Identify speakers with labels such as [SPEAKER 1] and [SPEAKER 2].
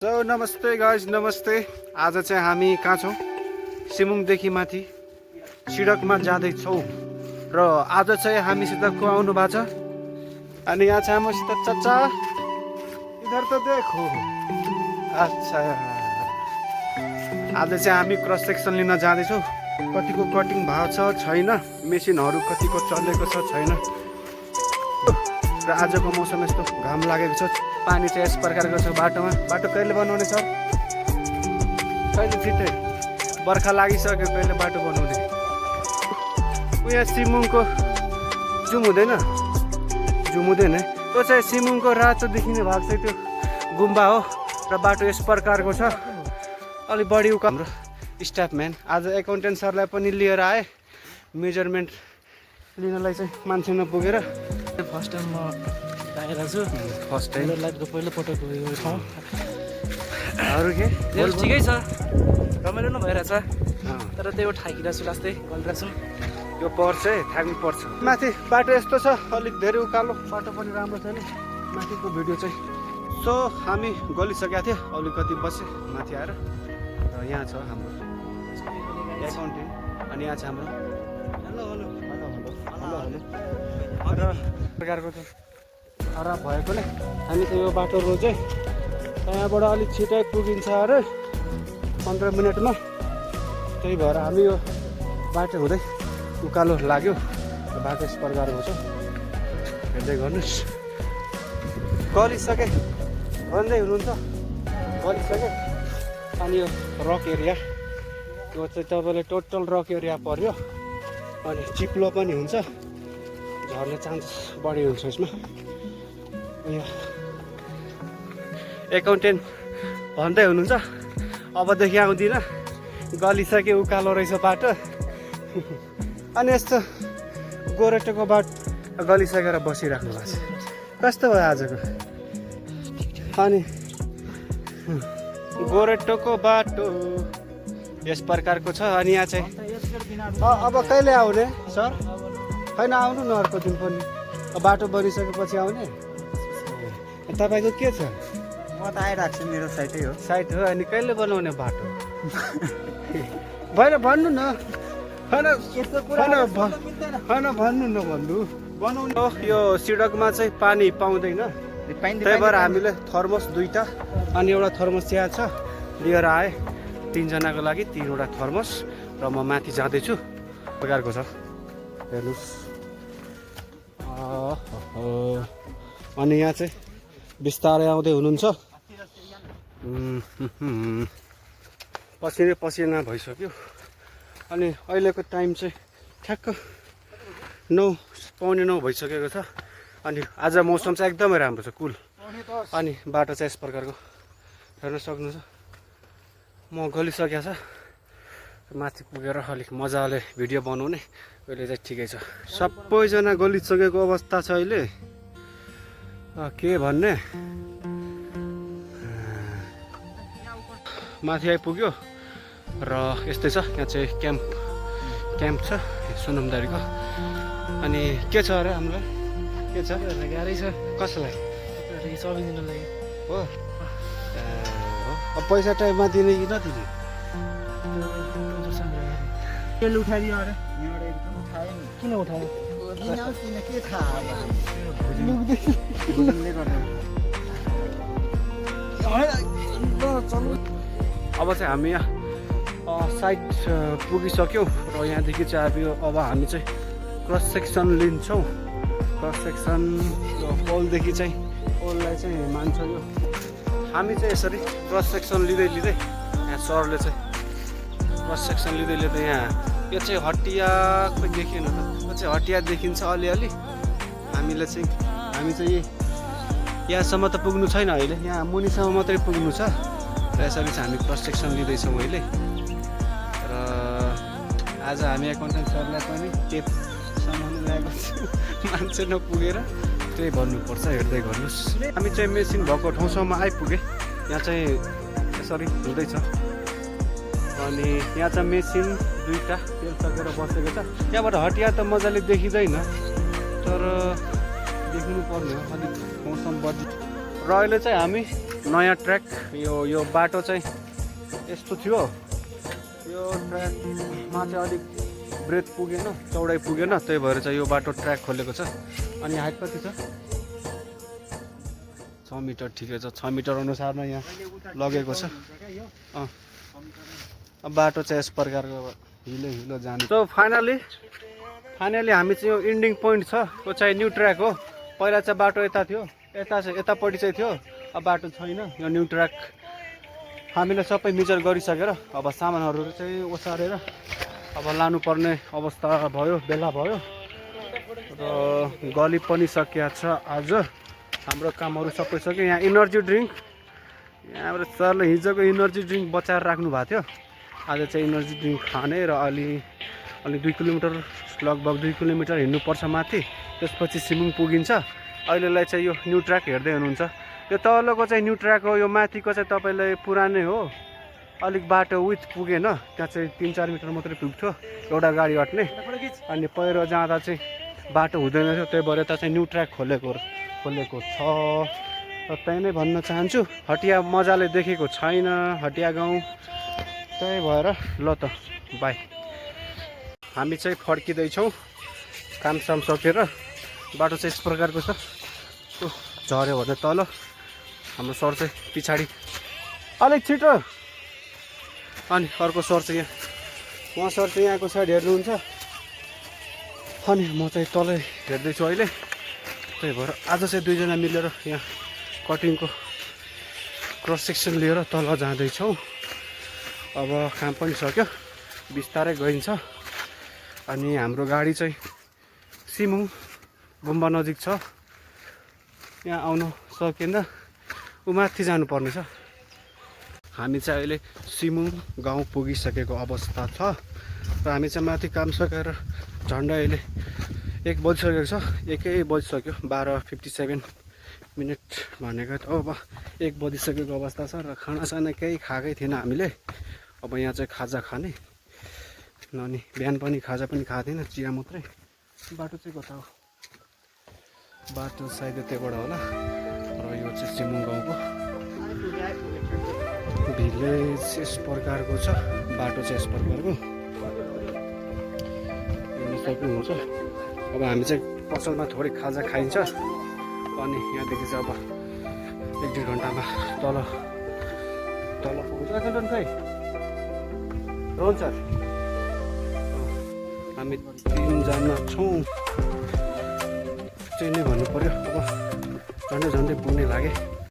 [SPEAKER 1] नमस्ते गाइज, नमस्ते। आज चाहिँ हामी कहाँ छौँ? सिमुङदेखि माथि सिडकमा जाँदैछौँ र आज चाहिँ हामीसित को आउनु भएको छ? अनि यहाँ चाहिँ मसित चच्चा, इधर त देखो। अच्छा, आज चाहिँ हामी क्रस सेक्सन लिन जाँदैछौँ। कतिको कटिङ भएको छ छैन, मेसिनहरू कतिको चलेको छ छैन। र आजको मौसम यस्तो घाम लागेको छ, पानी चाहिँ यस प्रकारको छ बाटोमा। बाटो कहिले बनाउने छ? कहिले? छिट्टै बर्खा लागिसक्यो, कहिले बाटो बनाउने? उयो सिमुङको जुम हुँदैन, त्यो चाहिँ सिमुङको रातो देखिने भाग चाहिँ त्यो गुम्बा हो र बाटो यस प्रकारको छ। अलि बढी उका हाम्रो स्टाफम्यान आज एकाउन्टेन्ट सरलाई पनि लिएर आए मेजरमेन्ट लिनलाई चाहिँ मान्छे नपुगेर।
[SPEAKER 2] फर्स्ट टाइम म आएर छु,
[SPEAKER 1] फर्स्ट टाइम
[SPEAKER 2] लाइफको पहिलोपटक हो यो ठाउँ।
[SPEAKER 1] अरू के
[SPEAKER 2] ठिकै छ, रमाइलो नै भइरहेछ, तर त्यही ठाकिरहेको छु, लास्टै गरिरहेको छु।
[SPEAKER 1] यो पर्छ है, थाक्नु पर्छ। माथि बाटो यस्तो छ, अलिक धेरै उकालो बाटो पनि राम्रो छैन माथिको भिडियो चाहिँ। सो हामी गलिसकेका थियौँ, अलिकति बसेँ माथि आएर। र यहाँ छ हाम्रो एकाउन्टेन्ट, अनि यहाँ छ हाम्रो र प्रकारको चाहिँ खराब भएकोले हामी चाहिँ यो बाटो रोज्यै यहाँबाट अलिक छिटै पुगिन्छ अरे 15 मिनटमा। त्यही भएर हामी यो बाटो हुँदै उकालो लाग्यो। बाटो यस प्रकारको छ, हेर्दै गर्नुहोस्। गलिसके भन्दै हुनुहुन्छ, गलिसके। अनि यो रक एरिया, यो चाहिँ तपाईँले टोटल रक एरिया पर्यो। अनि चिप्लो पनि हुन्छ, झर्ने चान्स बढी हुन्छ यसमा। एकाउन्टेन्ट भन्दै हुनुहुन्छ अबदेखि आउँदिनँ, गलिसके उकालो रहेछ बाटो। अनि यस्तो गोरेटोको बाटो गलिसकेर बसिराख्नु भएको छ, कस्तो भयो आजको? अनि गोरेटोको बाटो यस प्रकारको छ। अनि यहाँ चाहिँ अब कहिले आउने सर? होइन, आउनु न अर्को दिन पनि, बाटो बनिसकेपछि आउने। तपाईँको के छ?
[SPEAKER 3] म त आइरहेको छु, मेरो साइटै हो।
[SPEAKER 1] साइट हो, अनि कहिले बनाउने बाटो? भएन भन्नु न, होइन भन्नु न, बनाउनु। यो सिडकमा चाहिँ पानी पाउँदैन, त्यही भएर हामीले थर्मस 2टा अनि एउटा थर्मस चिया छ लिएर आएँ 3 जनाको लागि। 3वटा थर्मस र म माथि जाँदैछु। प्रकारको छ हेर्नुहोस्। अनि यहाँ चाहिँ बिस्तारै आउँदै हुनुहुन्छ। पसिना भइसक्यो। अनि अहिलेको टाइम चाहिँ ठ्याक्क 9:15 भइसकेको छ। अनि आज मौसम चाहिँ एकदमै राम्रो छ, कुल। अनि बाटो चाहिँ यस प्रकारको हेर्न सक्नुहुन्छ। म गलिसकेको छ, माथि पुगेर अलिक मजाले भिडियो बनाउने अहिले चाहिँ ठिकै छ। सबैजना गलिसकेको अवस्था छ अहिले, के भन्ने। माथि आइपुग्यो र यस्तै छ। यहाँ चाहिँ क्याम्प छ सुनमदारीको। अनि के छ अरे हामीलाई? के छ?
[SPEAKER 2] गाह्रै छ
[SPEAKER 1] कसलाई?
[SPEAKER 2] सबै दिनु लागि
[SPEAKER 1] हो। अब पैसा टाइममा दिने कि नदिने?
[SPEAKER 3] तेल उठाइदियो अरे, यहाँबाट एकदम उठायो नि।
[SPEAKER 2] किन उठायो?
[SPEAKER 3] किन के थाहा
[SPEAKER 1] अब चाहिँ हामी यहाँ साइड पुगिसक्यौँ र यहाँदेखि चाहिँ अब हामी चाहिँ क्रस सेक्सन लिन्छौँ। क्रस सेक्सन यो पोलदेखि चाहिँ पोललाई चाहिँ मान्छ। यो हामी चाहिँ यसरी क्रस सेक्सन लिँदै यहाँ सरले चाहिँ क्रस सेक्सन लिँदै यहाँ यो चाहिँ हटिया खोइ देखिएन त, यो चाहिँ हटिया देखिन्छ अलिअलि। हामी चाहिँ यहाँसम्म त पुग्नु छैन अहिले, यहाँ मुनिसम्म मात्रै पुग्नु छ। र यसरी चाहिँ हामी क्रस सेक्सन लिँदैछौँ अहिले। र आज हामी एकाउन्टेन्ट सरलाई पनि टेप सामान ल्याएको छु, मान्छे नपुगेर। त्यही भन्नुपर्छ, हेर्दै गर्नुहोस्। हामी चाहिँ मेसिन भएको ठाउँसम्म आइपुगे। यहाँ चाहिँ यसरी हुँदैछ। अनि यहाँ चाहिँ मेसिन 2टा तेल सकेर बसेको छ। यहाँबाट हटिया त मजाले देखिँदैन, तर देख्नु पर्ने हो, अलिक मौसम बदली। र अहिले चाहिँ हामी नयाँ ट्र्याक यो बाटो चाहिँ यस्तो थियो। यो ट्र्याकमा चाहिँ अलिक ब्रेथ पुगेन, चौडाइ पुगेन, त्यही भएर चाहिँ यो बाटो ट्र्याक खोलेको छ। अनि हाइट कति छ? 6 मिटर ठिकै छ। 6 मिटर अनुसारमा यहाँ लगेको छ। अब बाटो चाहिँ यस प्रकारको हिलो जाने। सो फाइनली हामी चाहिँ यो इन्डिङ पोइन्ट छ, त्यो चाहिँ न्यू ट्र्याक हो। पहिला चाहिँ बाटो यता थियो, यतापट्टि चाहिँ थियो, अब बाटो छैन। यो न्यू ट्र्याक हामीले सबै मिचर गरिसकेर अब सामानहरू चाहिँ ओसारेर अब लानुपर्ने अवस्था भयो, बेला भयो र गली पनि सकिएको छ। आज हाम्रो कामहरू सबै सक्यो। यहाँ इनर्जी ड्रिङ्क, यहाँबाट सरले हिजोको इनर्जी ड्रिङ्क बचाएर राख्नु भएको थियो। आज चाहिँ इनर्जी ड्रिङ्क खाने र अलि 2 किलोमिटर, लगभग 2 किलोमिटर हिँड्नुपर्छ माथि, त्यसपछि सिमुङ पुगिन्छ। अहिलेलाई चाहिँ यो न्यू ट्र्याक हेर्दै हुनुहुन्छ। यो तलको चाहिँ न्यू ट्र्याक हो, यो माथिको चाहिँ तपाईँलाई पुरानै हो। अलिक बाटो विथ पुगेन, त्यहाँ चाहिँ 3-4 मिटर मात्रै पुग्थ्यो एउटा गाडी अट्ने। अनि पहिरो जाँदा चाहिँ बाटो हुँदैन थियो, त्यही भएर यता चाहिँ न्यू ट्र्याक खोलेको छ। र त्यही नै भन्न चाहन्छु। हटिया मजाले देखेको छैन, हटिया गाउँ, त्यही भएर ल त बाई। हामी चाहिँ फर्किँदैछौँ कामसाम सकेर। बाटो चाहिँ यस प्रकारको छ। झऱ्यो भने तल, हाम्रो सर चाहिँ पछाडि अलिक छिटो। अनि अर्को सर चाहिँ यहाँ, उहाँ सर चाहिँ यहाँको साइड हेर्नुहुन्छ। अनि म चाहिँ तलै हेर्दैछु अहिले। त्यही भएर आज चाहिँ दुईजना मिलेर यहाँ कटिङको क्रस सेक्सन लिएर तल जाँदैछौँ। अब काम पनि सक्यो, बिस्तारै गइन्छ। अनि हाम्रो गाडी चाहिँ सिमुङ गुम्बा नजिक छ, यहाँ आउनु सकेन, ऊ माथि जानुपर्ने छ। हामी चाहिँ अहिले सिमुङ गाउँ पुगिसकेको अवस्था छ र हामी चाहिँ माथि काम सकेर झन्डै अहिले 1 बजिसकेको छ। 1 बजिसक्यो, 12:57 भनेको त अब 1 बजिसकेको अवस्था छ। र खानासाना केही खाएकै थिएन हामीले। अब यहाँ चाहिँ खाजा खाने। अनि बिहान पनि खाजा पनि खाएको थिएन, चिया मात्रै। बाटो चाहिँ कता हो? बाटो सायद त्यहाँबाट होला। र यो चाहिँ सिमुङ गाउँको भिलेज यस प्रकारको छ। बाटो चाहिँ यस प्रकारको हेर्न सक्नुहुन्छ। अब हामी चाहिँ पसलमा थोरै खाजा खाइन्छ। अनि यहाँदेखि चाहिँ अब 1-2 घन्टामा तल पुग्छ। हुन्छ, हामी 3जना छौँ, त्यही नै भन्नु पऱ्यो। अब झन्डै पुग्ने लागे।